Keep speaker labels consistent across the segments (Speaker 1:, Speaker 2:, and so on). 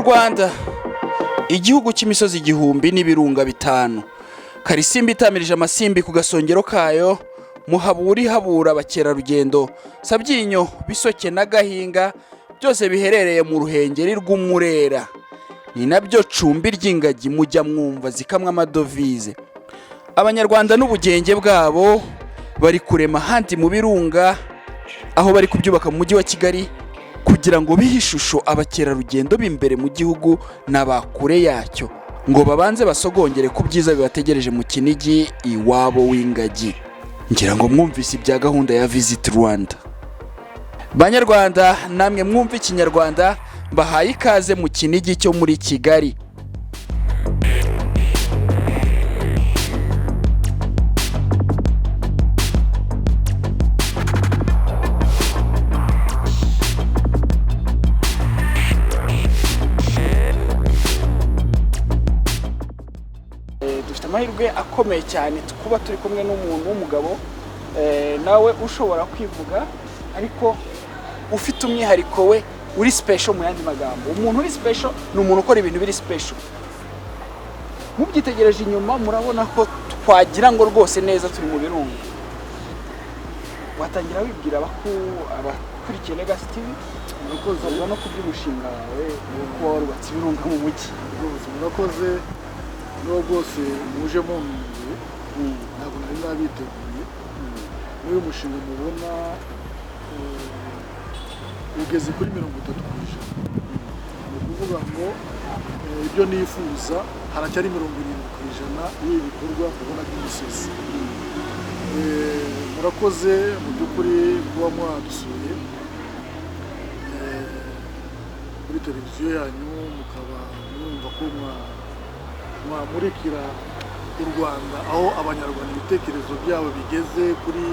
Speaker 1: Rwanda, igihugu cy'imisozi 1000 n'ibirunga 5, Karisimbi itamirije amasimbi ku gasongero kayo, Muhabura ihabura abakerarugendo, Sabyinyo, Bisoke na Gahinga byose biherereye mu Ruhengeri rw'Umurera, ni nabyo cumbi ry'ingagi mujya mwumva zikamwa amadovize. Abanyarwanda n'ubugenge bwabo bari kurema ahandi mu birunga, aho bari kubyubaka mu mujyi wa Kigali kugira ngo bihe ishusho abakerarugendo b'imbere mu gihugu n'aba kure yacyo, ngo babanze basogongere ku byiza bibategereje mu Kinigi iwabo w'ingagi. Ngira ngo mwumvise ibya gahunda ya Visit Rwanda. Banyarwanda namwe mwumve Ikinyarwanda, mbahaye ikaze mu Kinigi cyo muri Kigali. Dufite amahirwe akomeye cyane kuba turi kumwe n'umuntu w'umugabo, nawe ushobora kwivuga ariko ufite umwihariko we uri special. Mu yandi magambo, umuntu uri special ni umuntu ukora ibintu biri special. Mubyitegereje inyuma murabona ko twagira ngo rwose neza turi mu birunga. Watangira wibwira abakurikiye Legacy TV,
Speaker 2: Murakoze.
Speaker 1: ukavuga no ku by'umushinga wawe wo kuba warubatse ibirunga mu mujyi.
Speaker 2: Rwose murakoze. N'uwo rwose muje muntunguye, ntabwo nari nabiteguye. N'uyu mushinga mubona ugeze kuri 30%. Ni ukuvuga ngo ibyo nifuza haracyari 70% y'ibi bikorwa mubona by'imisozi. Murakoze mu by'ukuri kuba mwadusuye kuri televiziyo yanyu, mukaba mwumva ko mwamurikira u Rwanda aho Abanyarwanda ibitekerezo byabo bigeze kuri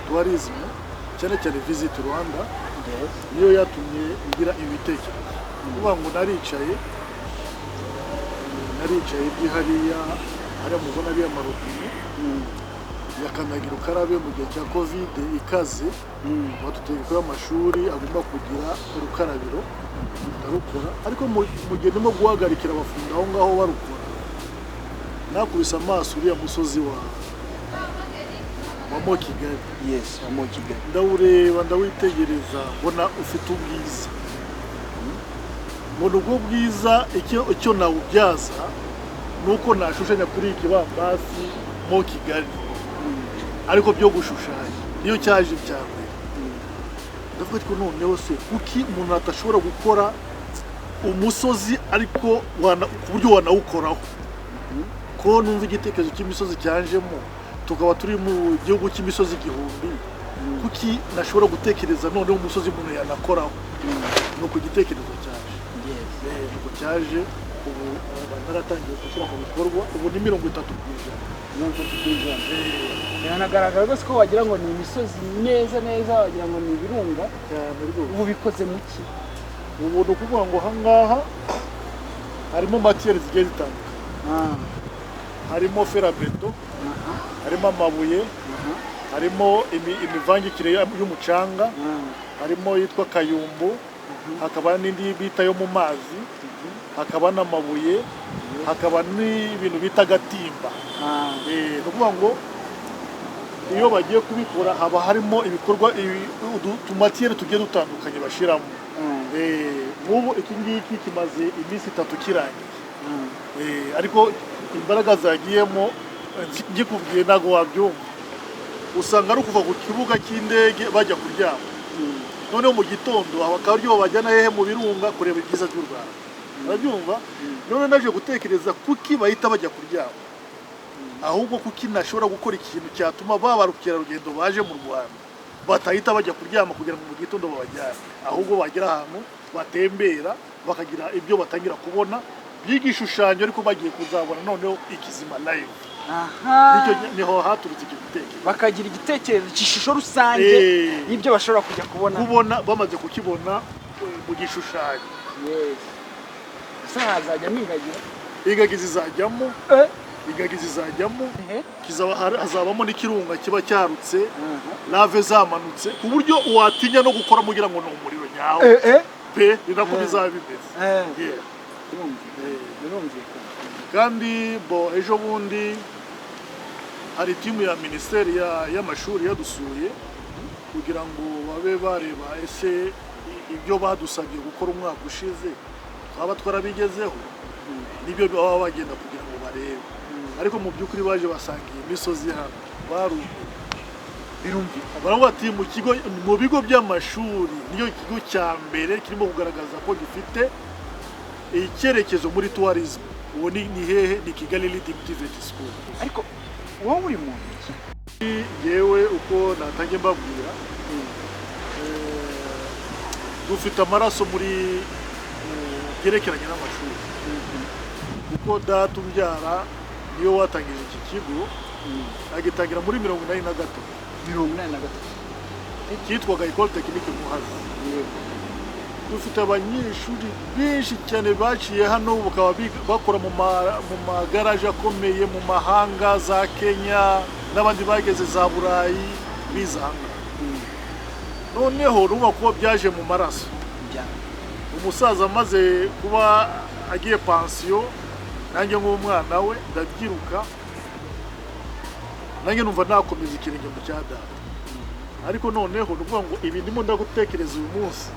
Speaker 2: tourism, cyane cyane Visit Rwanda. Niyo yatumye ngira ibi bitekerezo. Ni ukuvuga ngo naricaye hariya hariya mubona ariya marobine ya kandagira ukarabe mu gihe cya Covid ikaze, badutegeka ko amashuri agomba kugira urukarabiro, ndarukora. Ariko mu gihe ndimo guhagarikira abafundi aho ngaho barukora, nakubise amaso uriya musozi wa Mont Kigali.
Speaker 1: Yes, wa Mont Kigali.
Speaker 2: Ndawureba, ndawitegereza, mbona ufite ubwiza, mbona ubwo bwiza icyo nawubyaza ni uko nashushanya kuri iki kibambasi Mont Kigali, ariko byo gushushanya niyo cyaje cya mbere. Ndavuga ko noneho se kuki umuntu adashobora gukora umusozi ariko ku buryo wanawukoraho, ko numva igitekerezo cy'imisozi cyanjemo, tukaba turi mu gihugu cy'imisozi 1000, kuki nashobora gutekereza noneho umusozi umuntu yanakoraho? Ni uku igitekerezo cyaje. Nuko cyaje. Ubu naratangiye gushyira mu bikorwa, ubu ni 30%.
Speaker 1: 30%. Biranagaragara rwose ko wagira ngo ni imisozi neza neza, wagira ngo ni ibirunga.
Speaker 2: Cyane rwose.
Speaker 1: Ubu bikoze mu ki?
Speaker 2: Ubu ni ukuvuga ngo aha ngaha harimo matières zigiye zitandukanye. Harimo fer à béton, harimo amabuye, harimo imivangikire y'umucanga, harimo yitwa kayumbu, hakaba n'indi bita yo mu mazi, hakaba n'amabuye, hakaba n'ibintu bita agatimba. Ni ukuvuga ngo iyo bagiye kubikora haba harimo ibikorwa utumatières tugiye dutandukanye bashyiramo. Nk'ubu iki ngiki kimaze iminsi 3 kirangiye. Ariko imbaraga zagiyemo, ngikubwiye ntabwo wabyumva. Usanga ari ukuva ku kibuga cy'indege bajya kuryama, noneho mu gitondo bakaba aribyo babajyana hehe? Mu birunga kureba ibyiza by'u Rwanda. Urabyumva? None naje gutekereza kuki bahita bajya kuryama, ahubwo kuki nashobora gukora ikintu cyatuma ba barukerarugendo baje mu Rwanda batahita bajya kuryama kugira ngo mu gitondo babajyane, ahubwo bagera ahantu batembera bakagira ibyo batangira kubona by'igishushanyo, ariko bagiye kuzabona noneho ikizima live. Nicyo niho haturutse icyo gitekerezo.
Speaker 1: Bakagira igitekerezo cy'ishusho rusange y'ibyo bashobora kujya kubona.
Speaker 2: Kubona bamaze kukibona mu gishushanyo.
Speaker 1: Yes. Ese hazajyamo ingagi?
Speaker 2: Ingagi zizajyamo. Ingagi zizajyamo. Hazabamo n'ikirunga kiba cyarutse, lave zamanutse, ku buryo watinya no gukora mugira ngo ni umuriro nyawo pe. Ni nako bizaba bimeze. Yeah.
Speaker 1: Birumvikana, birumvikana.
Speaker 2: Kandi bo ejo bundi hari team ya minisiteri y'amashuri yadusuye kugira ngo babe bareba ese ibyo badusabye gukora umwaka ushize twaba twarabigezeho. Nibyo baba bagenda kugira ngo barebe, ariko mu by'ukuri baje basanga iyi misozi hano, barumiwe. Baravuga ati mu kigo, mu bigo by'amashuri niyo kigo cya mbere kirimo kugaragaza ko gifite icyerekezo muri tourism. Uwo ni hehe? Ni Kigali Leading TVET School.
Speaker 1: Ariko wowe uri mu ntoki.
Speaker 2: Yewe, uko natangiye mbabwira, dufite amaraso muri byerekeranye n'amashuri, kuko data umbyara niyo watangije iki kigo, agitangira muri 83.
Speaker 1: 83.
Speaker 2: Cyitwaga Ecole Technique Muhazi. Dufite abanyeshuri benshi cyane baciye hano, bakaba bakora mu magaraje akomeye mu mahanga, za Kenya, n'abandi bageze za Burayi bize aha ngaha. Noneho urumva ko byaje mu maraso. Umusaza amaze kuba agiye pansiyo, nanjye nk'umwana we ndabyiruka, nanjye numva nakomeza ikirenge mu cya data. Ariko noneho ni ukuvuga ngo ibi ndimo ndagutekereza uyu munsi,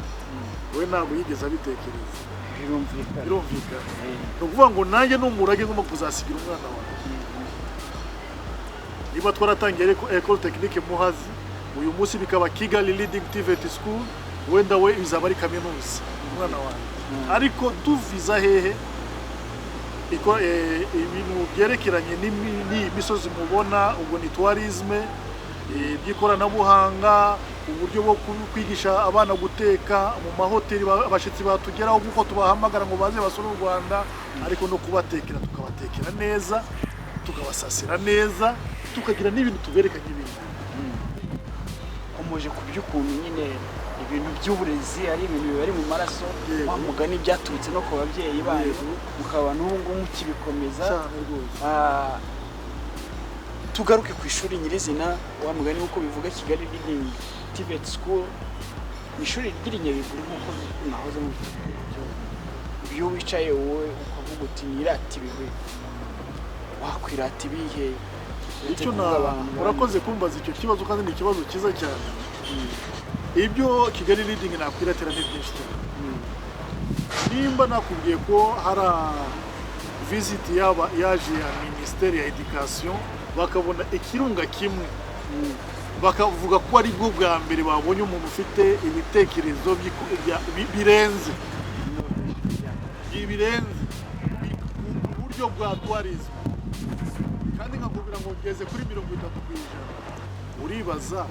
Speaker 2: we ntabwo yigeze abitekereza.
Speaker 1: Birumvikana.
Speaker 2: Birumvikana. Ni ukuvuga ngo nanjye ni umurage ngomba kuzasigira umwana wanjye. Niba twaratangiye Ecole Technique Muhazi, uyu munsi bikaba Kigali Leading TVET School, wenda we bizaba ari kaminuza umwana wanjye. Ariko tuviza hehe? Ibintu byerekeranye n'iyi misozi mubona ubwo ni tourisme, by'ikoranabuhanga, uburyo bwo kwigisha abana guteka mu mahoteli, abashyitsi batugeraho nk'uko tubahamagara ngo baze basure u Rwanda, ariko no kubatekera, tukabatekera neza, tukabasasira neza, tukagira n'ibintu tubereka nk'ibintu.
Speaker 1: Komoje ku by'ukuntu nyine ibintu by'uburezi ari ibintu bibari mu maraso.
Speaker 2: Yego.
Speaker 1: Wa mugani byaturutse no ku babyeyi banyu,
Speaker 2: Yego.
Speaker 1: mukaba n'ubu ngubu mukibikomeza.
Speaker 2: Cyane rwose.
Speaker 1: Tugaruke ku ishuri nyirizina, wa mugani nk'uko bivuga, Kigali Leading TVET School ni ishuri ry'inyabiguru nk'uko mwahoze mubitubwira. Iyo wicaye wowe ukavuga uti nirata ibigwi, wakwirata ibihe?
Speaker 2: Icyo
Speaker 1: Uretse
Speaker 2: na
Speaker 1: kuvuga abantu
Speaker 2: murakoze kumbaza icyo kibazo, kandi ni ikibazo cyiza cyane. Ibyo Kigali Leading nakwiratira ni byinshi cyane. Nimba nakubwiye ko hari visit yaba yaje ya minisiteri ya education, bakabona ikirunga kimwe, bakavuga ko ari bwo bwa mbere babonye umuntu ufite ibitekerezo birenze birenze mu buryo bwa tourism, kandi nkakubwira ngo ngeze kuri 30%, uribaza.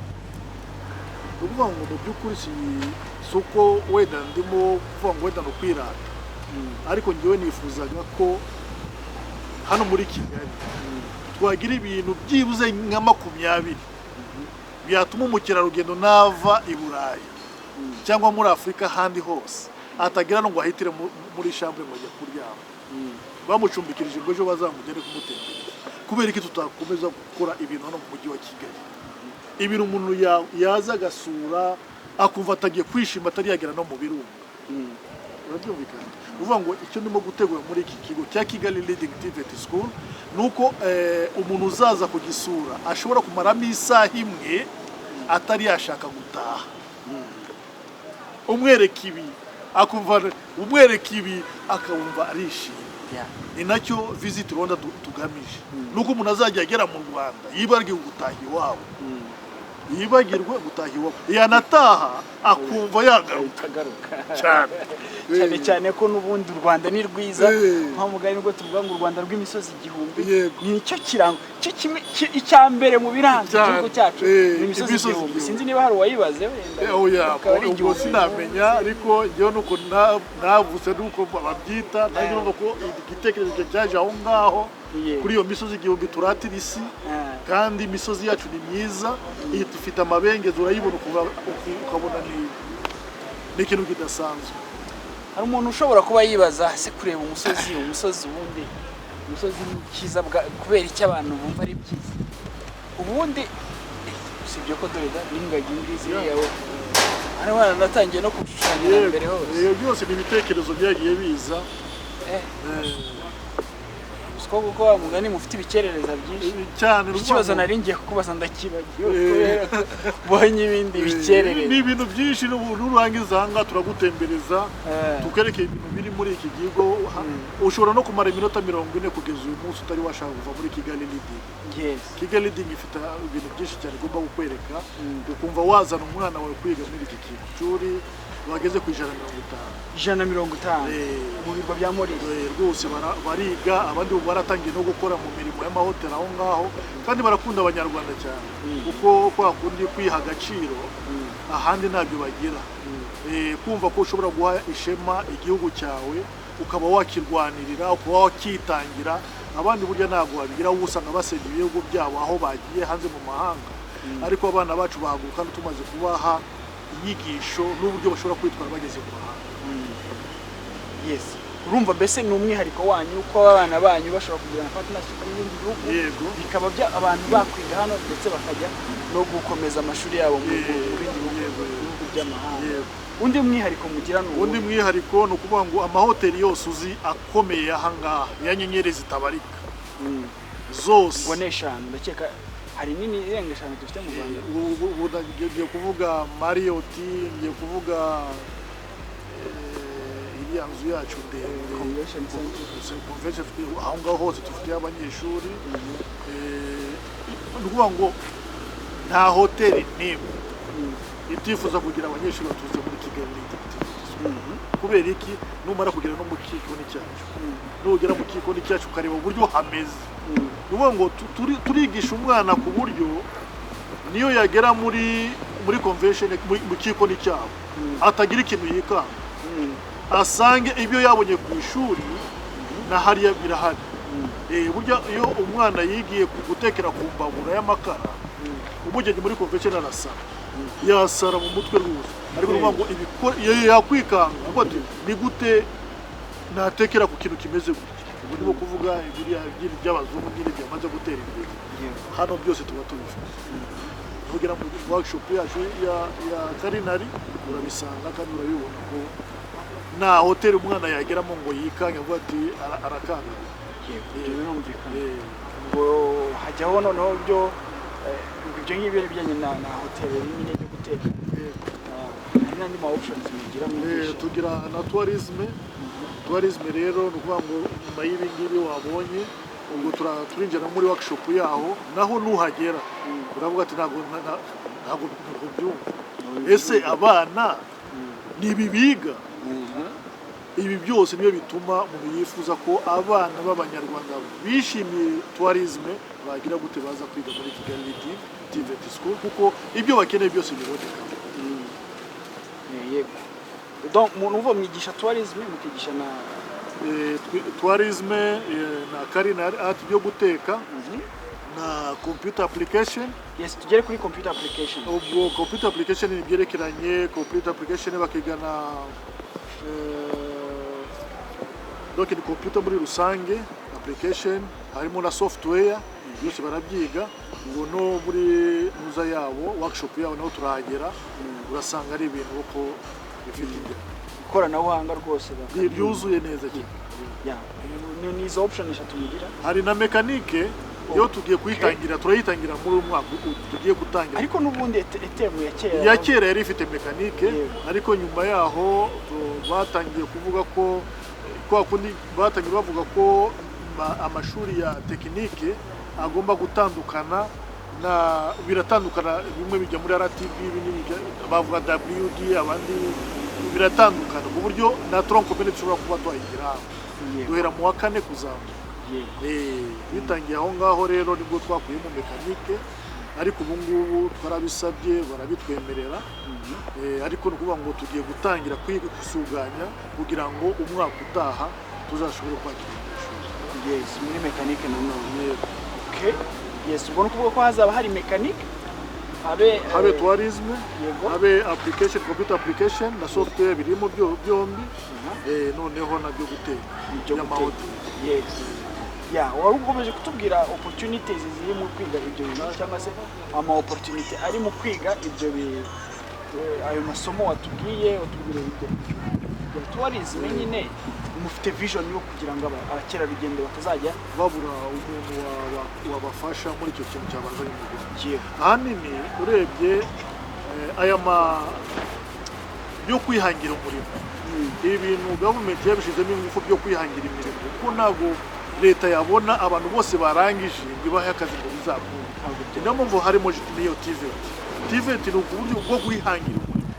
Speaker 2: Ni ukuvuga ngo mu by'ukuri si uko wenda ndimo kuvuga ngo wenda ni ukwirata, ariko ngewe nifuzaga ko hano muri Kigali twagira ibintu byibuze nka 20 byatuma umukerarugendo nava i Burayi cyangwa muri Afurika ahandi hose atagira no ngo ahitire muri chambre ngo ajye kuryama, bamucumbikirije ngo ejo bazamugere kumutembereza. Kubera iki tutakomeza gukora ibintu hano mu mujyi wa Kigali, ibintu umuntu yaza agasura akumva atagiye kwishima atari yagera no mu birunga? Urabyumvikana. Ni ukuvuga ngo icyo ndimo gutegura muri iki kigo cya Kigali Leading TVET School ni uko umuntu uzaza kugisura ashobora kumaramo isaha imwe atari yashaka gutaha. Umwereka ibi akumva, umwereka ibi akumva arishimye. Ni nacyo Visit Rwanda tugamije, ni uko umuntu azajya agera mu Rwanda yibagirwe gutaha iwabo, yibagirwe gutaha iwabo, yanataha akumva yagaruka.
Speaker 1: Agaruka.
Speaker 2: Cyane.
Speaker 1: Cyane cyane ko n'ubundi u Rwanda ni rwiza. Nka mugani nubwo tuvuga ngo u Rwanda rw'imisozi igihumbi, nicyo kirango cyo kimwe icya mbere mu biranga igihugu cyacu ni imisozi
Speaker 2: imisozi
Speaker 1: igihumbi.
Speaker 2: igihumbi.
Speaker 1: Sinzi niba hari uwayibaze wenda
Speaker 2: Oya,
Speaker 1: akaba ari
Speaker 2: ubwo
Speaker 1: igihumbi.
Speaker 2: Sinamenya, ariko njyewe nuko navutse nuko babyita, nanjye urumva ko igitekerezo cyaje aho ngaho kuri iyo misozi igihumbi turatira isi. Kandi imisozi yacu ni myiza, iyi ifite amabengeza, urayibona ukabona ni ikintu kidasanzwe.
Speaker 1: Hari umuntu ushobora kuba yibaza se kureba umusozi, umusozi ubundi umusozi ni cyiza kubera icyo abantu bumva ari byiza ubundi, usibye ko dore da n'ingagi ngizi yawe hano baranatangiye no kubishushanya na mbere hose.
Speaker 2: Ibyo byose ni ibitekerezo byagiye biza.
Speaker 1: Siko kuko wa mugani mufite ibikerereza byinshi.
Speaker 2: Cyane.
Speaker 1: Ikibazo nari ngiye kukubaza ndakibagiwe kubera ko mbonye ibindi bikerereza.
Speaker 2: Ni ibintu byinshi. Nurangiza aha ngaha turagutembereza, tukwereke ibintu biri muri iki kigo. Ushobora no kumara iminota 40 kugeza uyu munsi utari washaka kuva muri Kigali Leading. Kigali Leading ifite ibintu byinshi cyane igomba kukwereka, ukumva wazana umwana wawe kwiga muri iki kigo. Ishuri bageze ku 150.
Speaker 1: 150?
Speaker 2: Eh.
Speaker 1: Mu birwa bya Maurice?
Speaker 2: Rwose bariga, abandi ubu baratangiye no gukora mu mirimo y'amahoteli aho ngaho, kandi barakunda Abanyarwanda cyane, kuko kwa kundi kwiha agaciro ahandi ntabyo bagira. Kumva ko ushobora guha ishema igihugu cyawe, ukaba wakirwanirira, ukaba wakitangira abandi, burya ntabwo babigira. Wowe usanga basenya ibihugu byabo aho bagiye hanze mu mahanga, ariko abana bacu bahaguruka tumaze kubaha inyigisho n'uburyo bashobora kwitwara bageze mu mahanga.
Speaker 1: Yes, urumva mbese ni umwihariko wanyu ko abana banyu bashobora kugirana partnership n'ibindi bihugu,
Speaker 2: Yego.
Speaker 1: bikaba bya abantu bakwiga hano ndetse bakajya no gukomeza amashuri yabo mu bindi bihugu, bihugu by'amahanga. Undi mwihariko mugira ni
Speaker 2: Undi
Speaker 1: uwuhe?
Speaker 2: mwihariko ni ukuvuga ngo amahoteli yose uzi akomeye aha ngaha, ya nyenyeri zitabarika zose,
Speaker 1: Ngo ni eshanu ndakeka, hari nini irenga eshanu dufite mu Rwanda.
Speaker 2: Ubu ngiye kuvuga Marriott, ngiye kuvuga iriya nzu yacu ndende,
Speaker 1: Convention Center.
Speaker 2: Convention, aho ngaho hose dufite abanyeshuri. Ni ukuvuga ngo nta hoteli n'imwe itifuza kugira abanyeshuri baturutse muri Kigali Leading. Kubera iki? Numara kugera no mu kikoni cyacu, nugera mu kikoni cyacu ukareba uburyo hameze, ni ukuvuga ngo turigisha umwana ku buryo niyo yagera muri convention, mu kikoni cyabo, atagira ikintu yikanga, asange ibyo yabonye ku ishuri na hariya birahari. Burya iyo umwana yigiye gutekera ku mbabura y'amakara, umugeni muri convention arasara, yasara mu mutwe rwose. Ariko ni ukuvuga ngo iyo yakwikanga avuga ati: "Ni gute natekera ku kintu kimeze gutya?" Ubu ndimo kuvuga biriya by'abazungu nyine byamaze gutera imbere. Hano byose tuba tubifite. Nugera muri workshop yacu ya culinary urabisanga kandi urabibona ko nta hoteli umwana yageramo ngo yikange avuga ati arakanga.
Speaker 1: Yego, ibyo birumvikana.
Speaker 2: Eh.
Speaker 1: Ngo hajyaho noneho byo ngo ibyo ngibyo ni ibijyanye na hoteli nyine byo guteka. Ah, hari n'andi ma options mugira mwigisha?
Speaker 2: Tugira na tourisme. Tourisme rero ni ukuvuga ngo nyuma y'ibi ngibi wabonye, ubwo turinjira muri workshop yaho, naho nuhagera uravuga ati: "Ntabwo ntabwo byumva. Ese abana ni ibi biga?" Ibi byose niyo bituma umuntu yifuza ko abana b'Abanyarwanda bishimiye tourisme bagira gute, baza kwiga muri Kigali TVET School, kuko ibyo bakeneye byose biboneka.
Speaker 1: Yego, donc umuntu uva mwigisha tourisme, mukigisha na
Speaker 2: Tourisme na culinary art, byo guteka, na computer application.
Speaker 1: Yes, tugere kuri computer application.
Speaker 2: Ubwo computer application ni ibyerekeranye computer application, bakigana donc ni computer muri rusange application, harimo na software, byose barabyiga. Ubwo no muri muza yabo, workshop yabo, naho turahagera urasanga ari ibintu uko bifite injyana.
Speaker 1: Ikoranabuhanga rwose
Speaker 2: Ryuzuye neza cyane.
Speaker 1: Ya, ni izo option eshatu mugira.
Speaker 2: Hari na mécanique yo tugiye kuyitangira, turayitangira muri uyu mwaka tugiye gutangira.
Speaker 1: Ariko n'ubundi ETM ya kera
Speaker 2: Iya kera yari ifite mécanique, ariko nyuma yaho batangiye kuvuga ko kwa kundi batangiye bavuga ko amashuri ya tekinike agomba gutandukana na biratandukana, bimwe bijya muri RTB, ibindi bijya bavuga WD, abandi biratandukana, ku buryo na tronc commun dushobora kuba twayigira hamwe duhera mu wa kane kuzamuka. Bitangiye aho ngaho rero nibwo twakuyemo mécanique, ariko ubu ngubu twarabisabye barabitwemerera. Ariko ni ukuvuga ngo tugiye gutangira kwisuganya kugira ngo umwaka utaha tuzashobore kwakira abanyeshuri.
Speaker 1: Yes, muri mécanique nanone?
Speaker 2: Yego.
Speaker 1: Okay, yes, ubwo ni ukuvuga ko hazaba hari mécanique, habe
Speaker 2: Habe tourisme, habe application, computer application na software birimo byombi, noneho nabyo guteka
Speaker 1: Ibyo guteka.
Speaker 2: by'amahoteli.
Speaker 1: Yes, ya, wari ukomeje kutubwira opportunities ziri mu kwiga ibyo bintu, cyangwa se ama opportunity ari mu kwiga ibyo ayo masomo watubwiye, watubwira ibyo bya tourism nyine, mufite vision yo kugira ngo abakerarugendo batazajya
Speaker 2: babura umuntu wabafasha muri icyo kintu cyabazanye mu Rwanda. Ahanini urebye aya ma yo kwihangira umurimo, ibi bintu gavumenti yabishyizemo ingufu byo kwihangira imirimo, kuko ntabwo leta yabona abantu bose barangije ngo ibahe akazi ngo bizakunda. Niyo mpamvu harimo n'iyo TVET. TVET ni uburyo bwo kwihangira umurimo,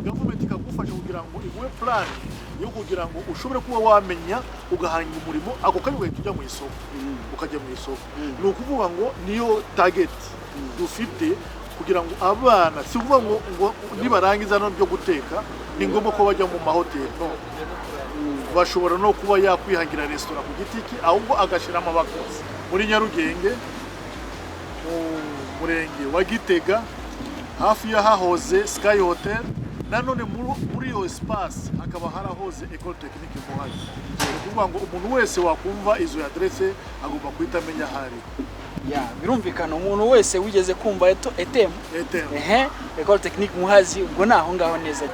Speaker 2: gavumenti ikagufasha kugira ngo iguhe plan yo kugira ngo ushobore kuba wamenya ugahanga umurimo, ako kanya ugahita ujya mu isoko, ukajya mu isoko. Ni ukuvuga ngo niyo target dufite kugira ngo abana, si ukuvuga ngo nibarangiza no byo guteka ni ngombwa ko bajya mu mahoteli, no bashobora no kuba yakwihangira resitora ku giti cye, ahubwo agashyiramo abakozi. Muri Nyarugenge, mu murenge wa Gitega, hafi y'ahahoze Sky Hotel, nanone muri iyo espace hakaba harahoze Ecole Technique Muhazi. Ni ukuvuga ngo umuntu wese wakumva izo adresse agomba guhita amenya aho ari.
Speaker 1: Ya, birumvikana, umuntu wese wigeze kumva eto ETM,
Speaker 2: ETM,
Speaker 1: ehe, Ecole Technique Muhazi, ubwo ni aho ngaho neza.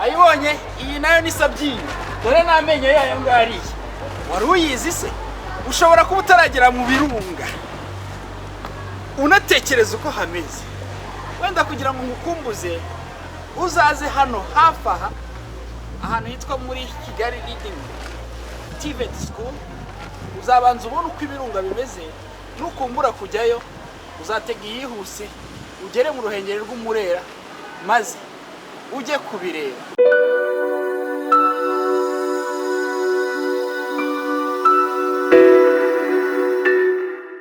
Speaker 1: Ayibonye, iyi nayo ni sabyinyo, dore n'amenyo yayo ngaho ariya. Wari uyizi se? Ushobora kuba utaragera mu birunga unatekereza uko hameze. Wenda kugira ngo ngukumbuze, uzaze hano hafi aha, ahantu hitwa muri Kigali Leading TVET School, uzabanza ubone uko ibirunga bimeze. Nukumbura kujyayo, uzatega iyihuse ugere mu Ruhengeri rw'Umurera maze ujye kubireba.